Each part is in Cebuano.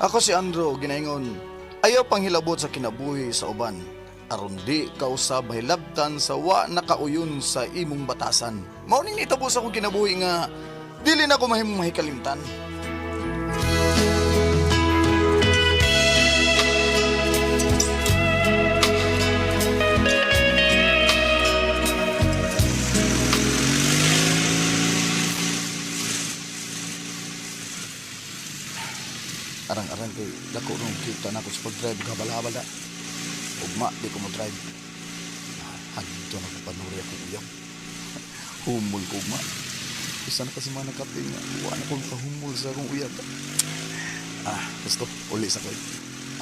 Ako si Andrew ginaingon, ayaw panghilabot sa kinabuhi sa uban. Aron di ka usab hilabtan sa wa nakauyon sa imong batasan. Mao ning nitabo sa akong kinabuhi nga dili na ko mahimong mahikalimtan. Arang-arang kay dako rong kita na ako sa pag-drive kabal-habal na. Ugma di ko mo drive. Hagto na ko panuri akong uyab. Humol ko ugma. Isa na kasi mga nakape nga. Wa na kong kahumol sa akong uyab. Ah, gusto, uli sa koy.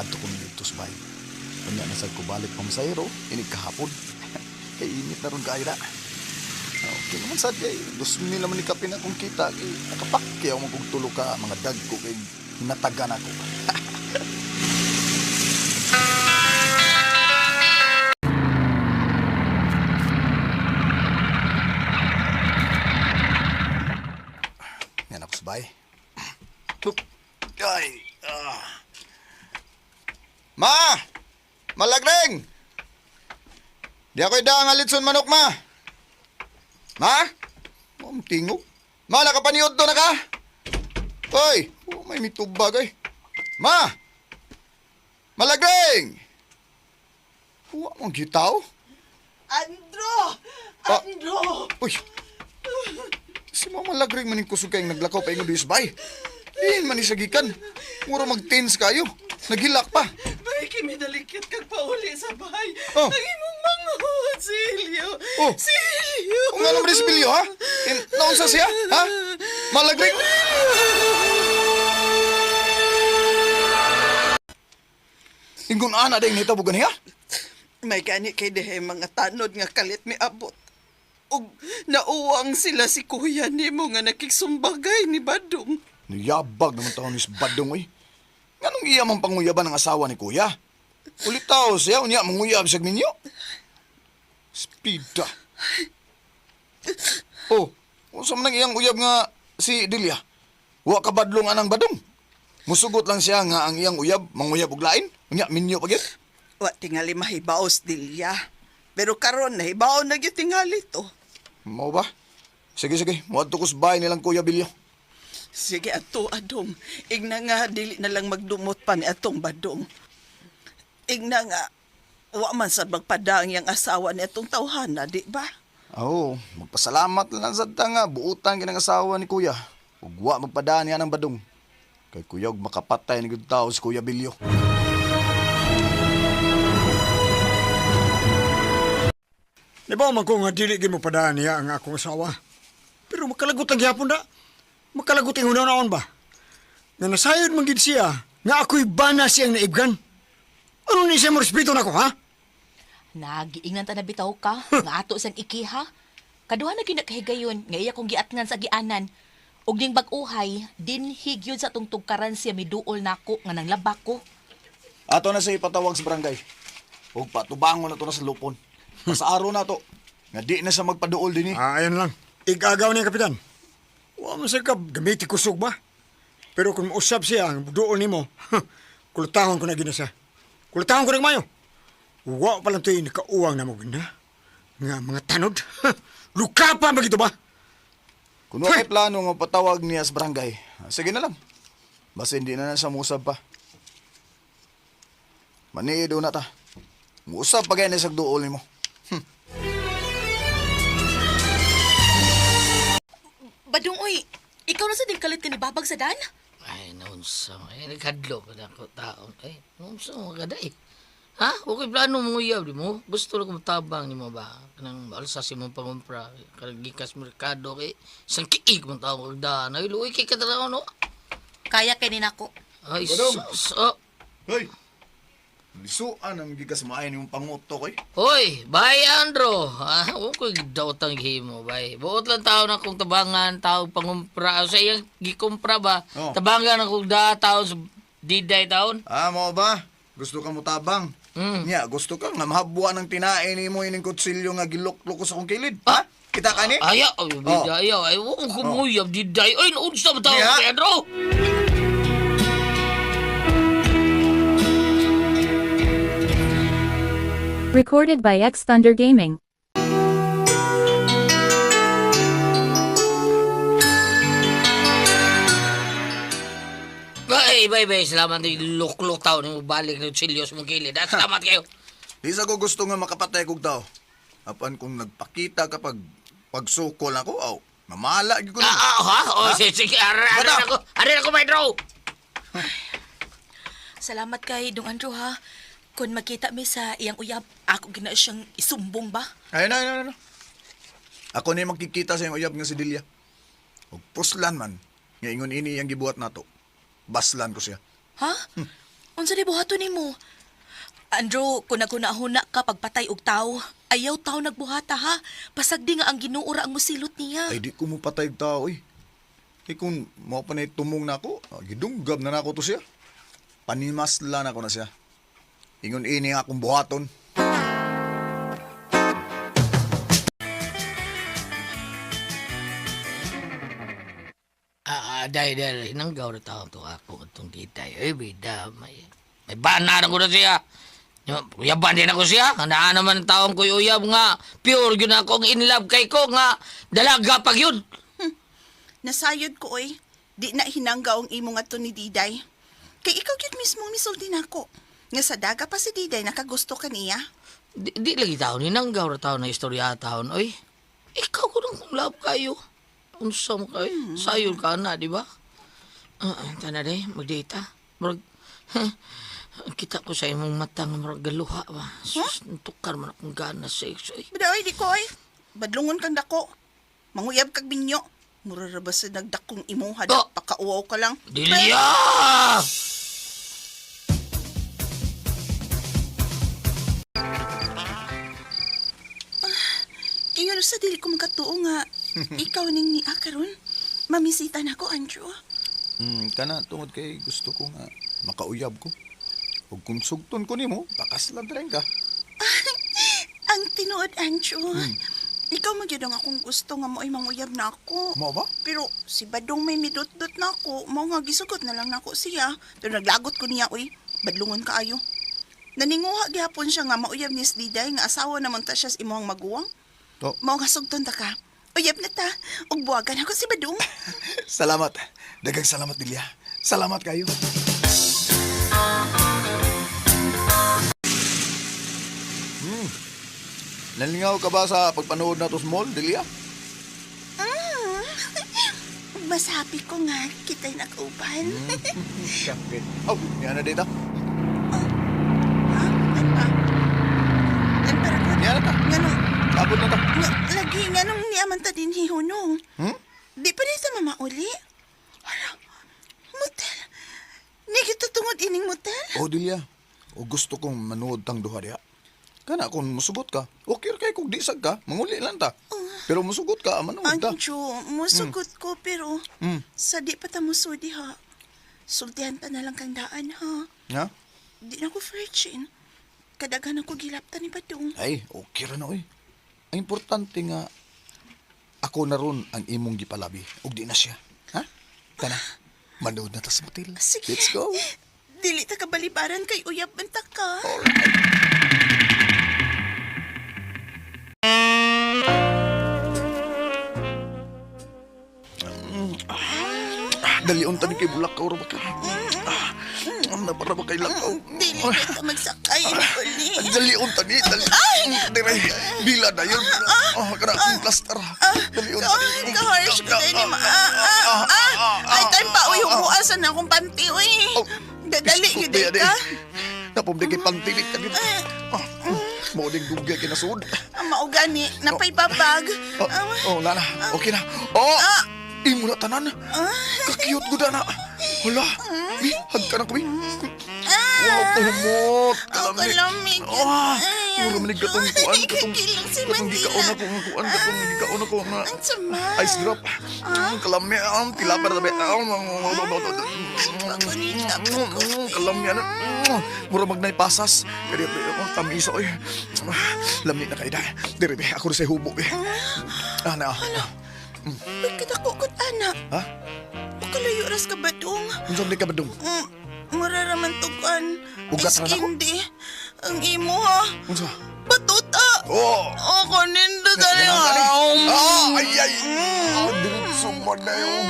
Adto ko dito sa bahay. Unya na sad ko balik pamasahero, inig kahapon. Kay init na ron kaayo na. Okay naman sad kay 2,000 naman ni kape na akong kita kay nakapakyaw mo kog tulo ka mga dagko kay natagan ako. Yan ako sa bahay. Hup. Ay, ah. Ma! Malagring! Di ako'y daang alitson manok, ma! Ma? Ang tingog. Ma, nakapaniod to na ka? Hoy! Oh, may mitubag ay. Ma! Malagring! Huwa mong gitaw? Andro! Ah. Andro! Uy! Si Mama Lagring maning kusog kayong naglakaw pa ingon bay. Diin man isagikan. Mura mag-tens kayo. Naghilak pa. Bay, kimidalikit kag pauli sa bahay. Oh. Ang imong manghod, Silio. Oh. Silio! Kung ano man si Bilyo, ha? Naunsa siya, ha? Malagring! Ingon ana ding nitabo ganiha? May gani kay dihay mga tanod nga kalit mi abot. Ug nauwang sila si kuya nimo nga nakiksumbagay ni Badong. Niyabag naman taon ni Badong, oy. Nganong iya mang panguyaban ang asawa ni kuya? Ulitaw siya, unya manguyab siya ninyo. Spida. Oh, unsa man ang iyang uyab nga si Delia? Wa ka badlong anang badong. Musugot lang siya nga ang iyang uyab manguyab og lain. Unya minyo pa gyud. Wa tingali mahibaos dilya. Pero karon nahibaon na gyud tingali to. Mao ba? Sige, sige. Muadto ko sa bahay nilang Kuya Bilyo. Sige ato adong. Igna nga dili na lang magdumot pa ni atong badong. Igna nga wa man sad magpadang yang asawa ni atong tawhana, di ba? Oo, magpasalamat lang sa ta nga buutan kinang asawa ni Kuya. Ug wa magpadaan niya ng badong. Kay Kuya og makapatay ni gud tao si Kuya Bilyo. Di ba man ko nga dili gid mo padaan niya ang akong asawa. Pero makalagot ang gyapon da. Makalagot ang hunaon ba? Nga nasayod man gid siya nga ako'y bana siyang naibgan. Ano ni siya mo respeto nako ha? Nagiingnan ta na bitaw ka, nga ato sang ikiha. Kaduha na gyud nakahigayon nga iya kong giatngan sa gianan. Ug ning bag-uhay, dinhi gyud sa atong tugkaran siya miduol nako nga nanglaba ko. Ato na sa ipatawag sa barangay. Ug patubangon na to na sa lupon. Pasaaro na to. Nga di na siya magpaduol dinhi. Ah, ayan lang. Igagaw niya kapitan. Wa man sa ka gamiti kusog ba? Pero kung mausap siya ang duol nimo, kulutahon ko na gina siya. Kulutahon ko na mayo. Wa pa lang to'y nakauwang na mo gina. Nga mga tanod. Luka pa magito ba? Kung wa kay plano nga patawag niya sa barangay, sige na lang. Basta hindi na na siya muusab pa. Manido na ta. Muusab pa gani sa duol nimo. Badong oy, ikaw na sa ding kalit ka ni Babag sa dan? Ay, naunsa. Ay, nagkadlo pa na ako taon. Ay, naunsa mo kada eh. Ha? Okay, plano mo uyab, di mo? Gusto lang kong tabang ni mo ba? Kanang alsa si mong pangumpra. Kanang gikas merkado kay isang kiig mong tao kagdaan. Ay, luwi kay kataraon, no? Kaya kay ni nako. Ay, Badong! sus. Oh. Hoy! Lisuan ang gigas maayo nimong pangutok oy. Hoy, bye Andro. Ah, huwag ko daot ang himo, bay. Buot lang tao na kong tabangan, tao pangumpra. Sa iyang gikumpra ba? Oh. Tabangan akong da taon sa diday taon. Ah, mo ba? Gusto ka mo tabang? Mm. Nya, gusto ka nga mahabwa ng tinae nimo ining kutsilyo nga giluklok ko sa akong kilid. Ha? Kita ka ni? Ayaw, ay, oh. Ayaw, ay, huwag ko muyab, diday. Ay, naunsa ba tao Diha? kay Andro? Recorded by X Thunder Gaming. Bay, bay, bay. Salamat ni luklok tao ni mo balik ng silyos mong gilid. Ah, salamat kayo. Di sa ko gusto nga makapatay kog tao. Apan kung nagpakita kapag pagsukol ako, aw, mamala gyud ko Ah, na. ah, ha? Oh, sige, sige. Are, are Bata! ako. Are ako, Pedro. Salamat kay Dong Andrew ha. Kung makita mi sa iyang uyab, ako gina siyang isumbong ba? Ayun na, ayun na, ayun na. Ako na yung magkikita sa iyong uyab nga si Delia. Ug puslan man, nga ingon ini iyang gibuhat nato. Baslan ko siya. Ha? Unsa di buhaton nimo? Andrew, kung naghuna-huna ka pagpatay og tao, ayaw tao nagbuhata ha. Pasagdi nga ang Ginoo ra ang mosilot niya. Ay, di ko mo patay og tao, eh. Kay kung mao pa na tumong na ako, gidunggab na nako to siya. Panimaslan ako na siya. Ingon ini ang akong buhaton. Ah, ah, dahil, dahil, hinanggaw na tao to ako itong titay. Ay, bida, may bana na ko na siya. Uyaban din ako siya. Naa naman ang taong ko'y uyab nga. Pure yun akong in love kay ko nga. Dalaga pag yun. Nasayod ko oy, di na hinanggaw ang imo nga to ni Diday. Kay ikaw gyud mismo ang misulti nako. Nga sa daga pa si Diday nakagusto ka niya. Di lagi taon, hinanggaw na taon na istorya taon. Oy, ikaw ko nang kung love kayo. Unsa mo kayo? Sayon ka na, di ba? Ah, tana day, magdita. Murag, kita ko sa imong mata nga murag galuha ba. Sus, tukar man akong gana sa sexo. Eh. Bada oy, di ko oy. Badlungon kang dako. Manguyab kag binyo. Mura ra ba sa nagdakong imuha da Oh. pakauwaw ka lang. Dilya! Ingon sa dili ko makatuo nga ikaw ning niya karon. Mamisita nako, Andrew. Kana tungod kay gusto ko nga makauyab ko. Ug kung sugton ko nimo, pakaslan rin ka. Ang tinuod, Andrew. Ikaw magyud ang akong gusto nga mo'y manguyab na ako. Mao ba? Pero si Badong may midot-dot na ako, mao nga gisugot na lang nako siya. Pero naglagot ko niya, uy, badlungon kaayo. Naninguha gihapon siya nga mauyab ni Diday nga asawa naman ta siya sa imong maguwang. To. Mao nga sugton ta ka. Uyab na ta, ug buwagan ako si Badong. Salamat. Daghang salamat, Delia. Salamat kayo. Nalingaw ka ba sa pagpanood na to sa mall, Delia? Mas happy ko nga kita'y nakauban. Siyempre. Oh, niya na dito. Ha? Ano pa? Ano para ko? Niya na ta. Nganong, Abot na ta. nga, lagi, nganong niyaman ta din hihunong. Hmm? Di pa rin sa mamauli. Hala, motel. Ni kita tungod ining motel? Oh, Delia. O gusto kong manood tang duha diha. Kana kung musugot ka, okay ra kay kung di sad ka, manguli lang ta. Pero musugot ka, manood ta. Anjo, musugot ko pero sa di pa ta musudi ha. Sultihan ta na lang kang daan ha. Ha? Di na ko virgin. Kadaghan ako gilapta ni Badong. Ay, okay ra na oy. Ang importante nga ako na ron ang imong gipalabi ug di na siya. Ha? Kana. Manood na ta sa motel. Sige. Let's go. Dili ta kabalibaran kay uyab man ta ka. Alright. Dali unta ni kay bulak ka ba ka? Nabara ba kay lakaw? Dili na ta magsakay uli. Dali unta ni dali. Dire bila na yun. Oh, kana akong plaster. Dali unta ni. Ay, kaharsh ko tayo ni ma. Ah, ah, ah. Ay, time pa, uy, hubuasan na akong panty, uy. Oh, Dadali, Isko, yun di, di. ka. Napumdi kay pantilit ka dito. Ah, Mao ding dugay kay nasud. Ang maugani, napay babag. Oh, oh, wala na. Okay na. Oh! Imo na tanan. Ka-cute gud na. Hala. Bi, hag ka na ko, bi. Wow, kumot. Oh, kalamig. Ah, Ay, mura man katong kuan katong Kikilang si katong Mandila. gikaon ako nga kuan katong gikaon ako nga Ang sama. ice drop. Kalami ang tilapar tabi. Pakunita Kalami ana. Mura magnay pasas. Kaya ako tamisa oy. Lami na kay da. Dire be, ako sa hubo be. Ah na. Uy, kadakukot, anak. Ha? Pakalayo ras ka ba dong? Unsa man ka badong? Mura raman tugan. Ugat ra nako? Iskindi. Ang imo, ha? Unsa? Batuta. Oh! Oh, kanindo dali. Ah, ay, ay! Ah, diretso mo na yung...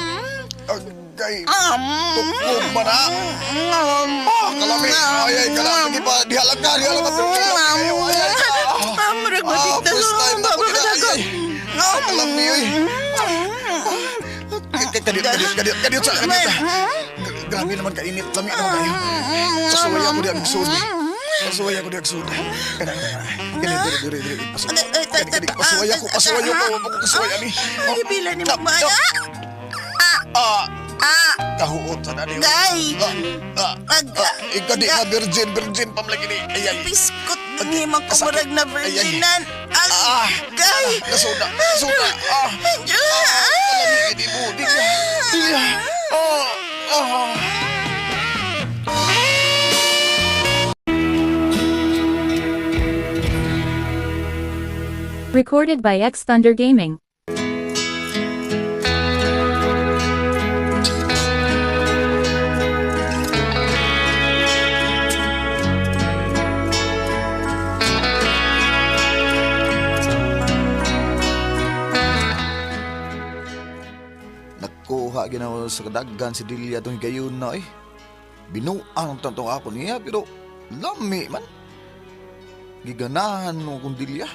Agay! Tukog ba na? Ah, kalami! Ay, ay, kalami! Di ba? Dihalag ka, dihalag ka! Ay, ay, ay! Ah, murag Ah, matigda first time na ko Baba nila. Ay, ay. Ah, kalami, ay. Kadiyot, kadiyot, kadiyot, kadiyot sa, kadiyot sa. Grabe naman kainit, lami naman kayo. Sasuway ako di ang sud. Pasuway ako di ang sud. Kana, kana. Kani, diri, diri, diri. Pasuway. Kani, kani, pasuway ako, pasuway ako. Wag ko kasuway ani. Ay, bila ni Tap, Mama. tap. Ah, Ah, ah, kahuot sa nani. Day. Ah, ah, ah, ikaw di ka virgin, virgin pamlagi ni. Ay, ay. Biskot ni makumurag na Ay, ay. virginan. Ah, Agay. Nasuda, nasuda. Ah. Ah. Di mo, di niya, di niya. Ah, ah. Recorded by X Thunder Gaming. Nakuha ginawa sa kadaggan si Delia itong higayon na eh. Binuang tantong ako niya pero lami man. Giganahan mo kong Delia.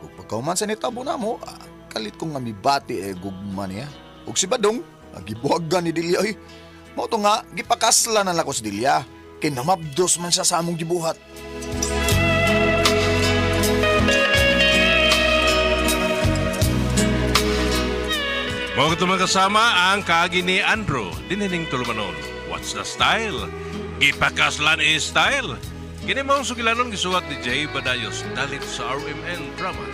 O pagkauman sa nitabo na mo, ah, kalit kong nga mibati eh gugma niya. Og si Badong, ang gibuhagan ni Delia eh. Mao to nga, gipakasla na lang ko si Delia. Kay namabdos man siya sa among gibuhat. Mga katong kasama ang kaagi ni Andrew, dinining tulumanon. What's the style? Gipakaslan is style. Kini maong sugilanon gisuwat ni Jay Badayos dalit sa RMN Drama.